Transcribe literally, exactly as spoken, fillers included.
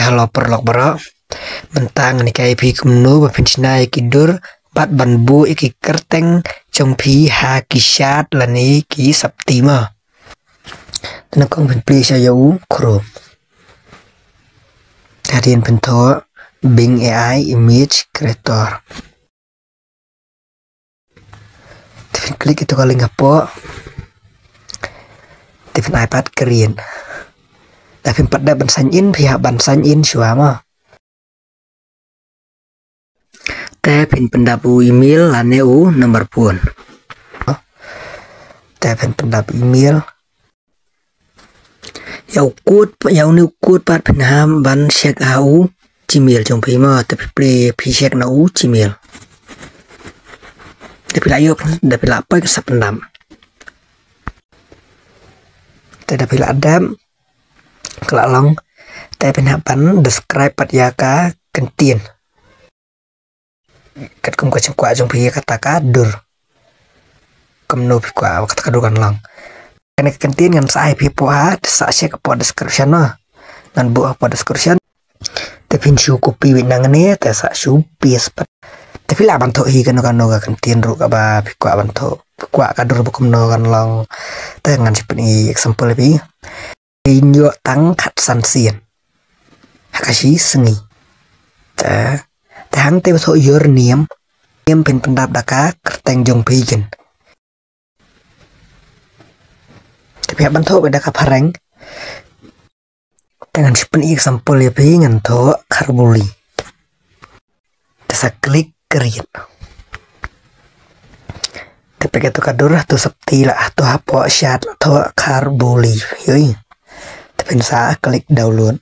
Hello paralok baroh. Mynta ngan hikai ïa phi kumno ba phin shna ïa ki dur bad ban buh ïa ki kyrteng jong phi ha ki shad lane ki sopti mo. Te nyngkong phin plie sha ïa u Chrome. Te hadien phin thoh Bing A I Image Creator. Te phin click ïa katu ka link hapoh. Te phin ai pat create. Te phin pat dep ban sign in, phi hap ban sign in shuwa mo. Te phin pyndap u email lane u number phone. Te phin pyndap email. Ïa u code, ïa une u code pat phin hap ban check ha u Gmail jong phi mo, te phi plie phi check na u Gmail. Te phi la ïoh, te phi la poi sa pyndap. Te da phi la dep, ka la long, te phin hap ban describe pat ïa ka kyntien. Katkum ka jingkwah jong phi ïa kata ka dur. Kumno phi kwah ba kata ka dur kan long. Kane ka kyntien ngan sa ai phi hapoh ha, te sa check hapoh description mo. Ngan buh hapoh description. Te phin shu copy wei nangne, te sa shu paste pat. Te phi lah ban thoh hi kano kano ka kyntien ruh kaba phi kwah ban thoh. Phi kwah ka dur ba kumno kan long. Te ngan shu pyni example ïa phi. Phin ïoh tang khatsan sien ha ka shi sngi. Te, te hangtei ba thoh your name, name phin pyndap da ka kyrteng jong phi kein. Te phi hap ban thoh beit da ka phareng. Te ngan shu pyni example ïa phi, ngan thoh Kharbuli. Te sa click create. Te peit katu ka dur, tu sopti la, tu hapoh shad la thoh Kharbuli. Ïohi. Te phin sa click download.